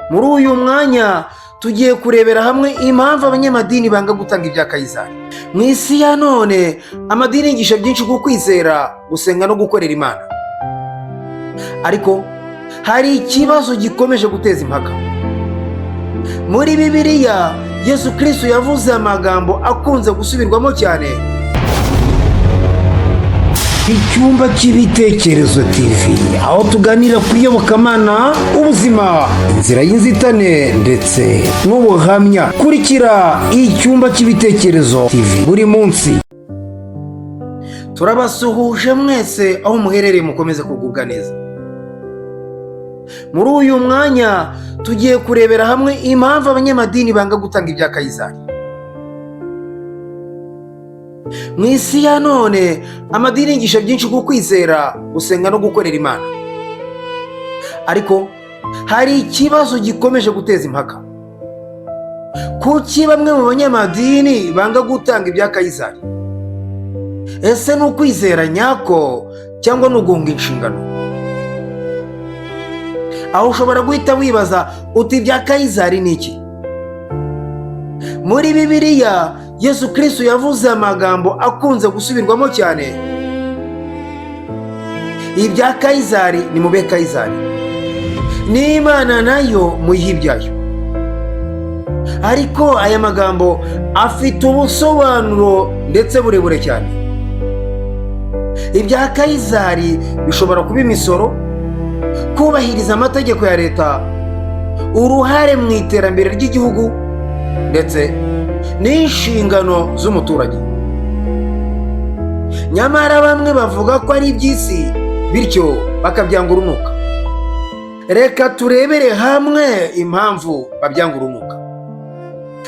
Muri uyu mwanya tugiye kurebera hamwe impamvu abanyamadini banga gutanga ibya Kayizari. Mu isi ya none, amadini yigisha byinshi ku kwizera, gusenga no gukorera Imana, ariko hari ikibazo gikomeje guteza impaka. Muri Bibiliya, Yesu Kristo yavuze amagambo akunze gusubirwamo cyane. Icyumba cy'Ibitekerezo TV, aho tuganira ku iyobokamana, ubuzima, inzira y'inzitane ndetse n'ubuhamya. Kurikira Icyumba cy'Ibitekerezo TV buri munsi. Turabasuhuje mwese aho muherereye, mukomeze kugubwa neza. Muri uyu mwanya tugiye kurebera hamwe impamvu abanyamadini banga gutanga ibya Kayizari. Mu isi ya none, amadini yigisha byinshi ku kwizera, gusenga no gukorera Imana, ariko hari ikibazo gikomeje guteza impaka. Kuki bamwe mu banyamadini banga gutanga ibya Kayizari? Ese ni ukwizera nyako cyangwa ni uguhunga inshingano? Aho ushobora guhita wibaza uti: "Ibya Kayizari ni iki?" Muri Bibiliya, Yesu Kristo yavuze amagambo akunze gusubirwamo cyane: "Ibya Kayizari ni mube Kayizari, n'Imana nayo muyihe ibyayo." Ariko aya magambo afite ubusobanuro ndetse burebure cyane. Ibya Kayizari bishobora kuba imisoro, kubahiriza amategeko ya leta, uruhare mu iterambere ry'igihugu ndetse n'inshingano z'umuturage. Nyamara bamwe bavuga ko ari iby'isi, bityo bakabyanga urunuka. Reka turebere hamwe impamvu babyanga urunuka.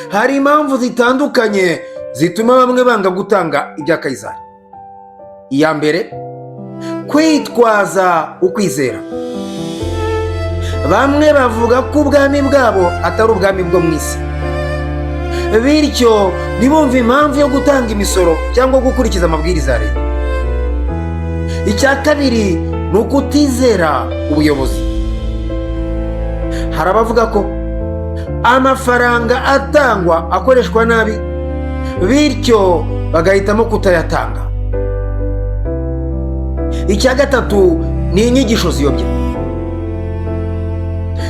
Hari impamvu zitandukanye zituma bamwe banga gutanga ibya Kayizari. Iya mbere, kwitwaza ukwizera. Bamwe bavuga ko ubwami bwabo atari ubwami bwo mu isi, bityo ntibumve impamvu yo gutanga imisoro cyangwa gukurikiza amabwiriza ya leta. Icya kabiri ni ukutizera ubuyobozi. Hari abavuga ko amafaranga atangwa akoreshwa nabi, bityo bagahitamo kutayatanga. Icya gatatu ni inyigisho ziyobya.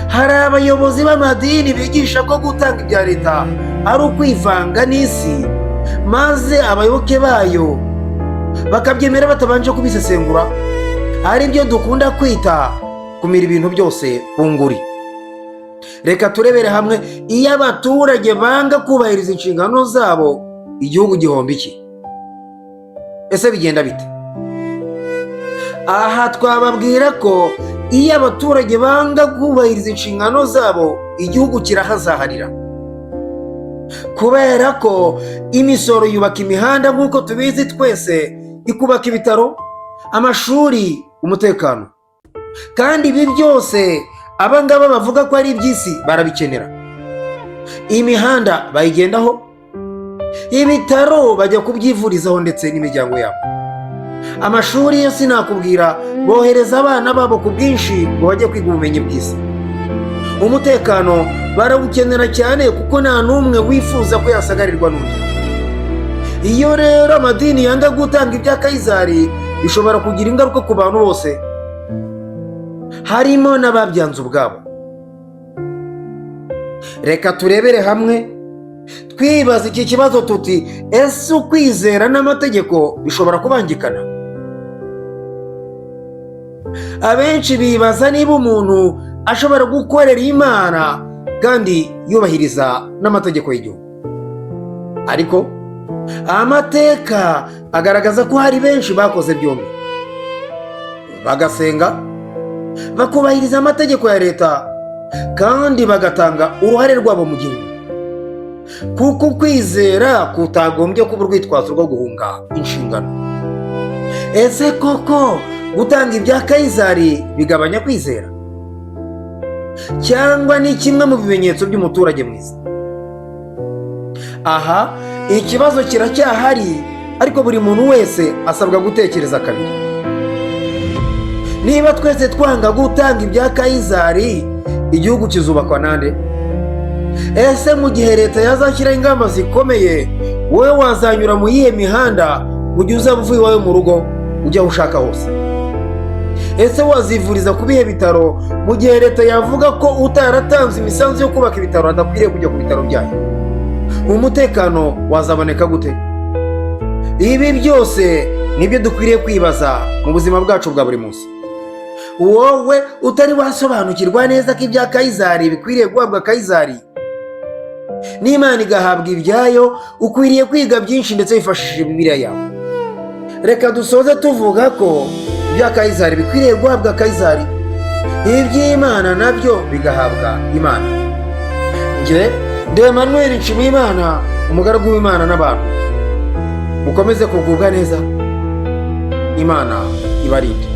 Hari abayobozi b'amadini bigisha ko gutanga ibya leta ari ukwivanga n'isi, maze abayoboke bayo bakabyemera batabanje kubisesengura, ari byo dukunda kwita kumira ibintu byose bunguri. Reka turebere hamwe: iyo abaturage banga kubahiriza inshingano zabo, igihugu gihomba iki? Ese bigenda bite? Aha twababwira ko iyo abaturage banga kubahiriza inshingano zabo, igihugu kirahazaharira, kubera ko imisoro yubaka imihanda nk'uko tubizi twese, ikubaka ibitaro, amashuri, umutekano. Kandi ibi byose abangaba bavuga ko ari iby'isi barabikenera. Imihanda bayigendaho, ibitaro bajya kubyivurizaho ndetse n'imiryango yabo, amashuri yo sinakubwira, bohereza abana babo ku bwinshi ngo bajye kwiga ubumenyi bwiza. Umutekano barawukenera cyane, kuko nta n'umwe wifuza ko yasagarirwa n'undi. Iyo rero amadini yanga gutanga ibya Kayizari, bishobora kugira ingaruka ku bantu bose, harimo n'ababyanze ubwabo. Reka turebere hamwe twibaza iki kibazo tuti: "Ese ukwizera n'amategeko bishobora kubangikana?" Abenshi bibaza niba umuntu ashobora gukorera Imana kandi yubahiriza n'amategeko y'igihugu, ariko amateka agaragaza ko hari benshi bakoze byombi, bagasenga, bakubahiriza amategeko ya leta kandi bagatanga uruhare rwabo mu gihugu, kuko ukwizera kutagombye kuba urwitwazo rwo guhunga inshingano. Ese koko gutanga ibya Kayizari bigabanya kwizera, cyangwa ni kimwe mu bimenyetso by'umuturage mwiza? Aha ikibazo kiracyahari, ariko buri muntu wese asabwa gutekereza kabiri. Niba twese twanga gutanga ibya Kayizari, Igihugu kizubakwa nande? Ese mu gihe leta yazashyiraho ingamba zikomeye, wowe wazanyura mu yihe mihanda mu gihe uzaba uvuye iwawe mu rugo ujya aho ushaka hose? Ese wazivuriza ku bihe bitaro mu gihe leta yavuga ko utaratanze imisanzu yo kubaka ibitaro adakwiriye kujya ku bitaro byayo? Umutekano wazaboneka gute? Ibi byose nibyo dukwiriye kwibaza mu buzima bwacu bwa buri munsi. Wowe utari wasobanukirwa neza ko ibya Kayizari bikwiriye guhabwa Kayizari n'Imana igahabwa ibyayo, ukwiriye kwiga byinshi ndetse wifashishije Bibiliya yawe. Reka dusoze tuvuga ko ibya Kayizari bikwiriye guhabwa Kayizari, iby'Imana nabyo bigahabwa Imana. Njye ndi Emmanuel Nshimiyimana, umugaragu w'Imana n'abantu. Mukomeze kugubwa neza, Imana ibarinde.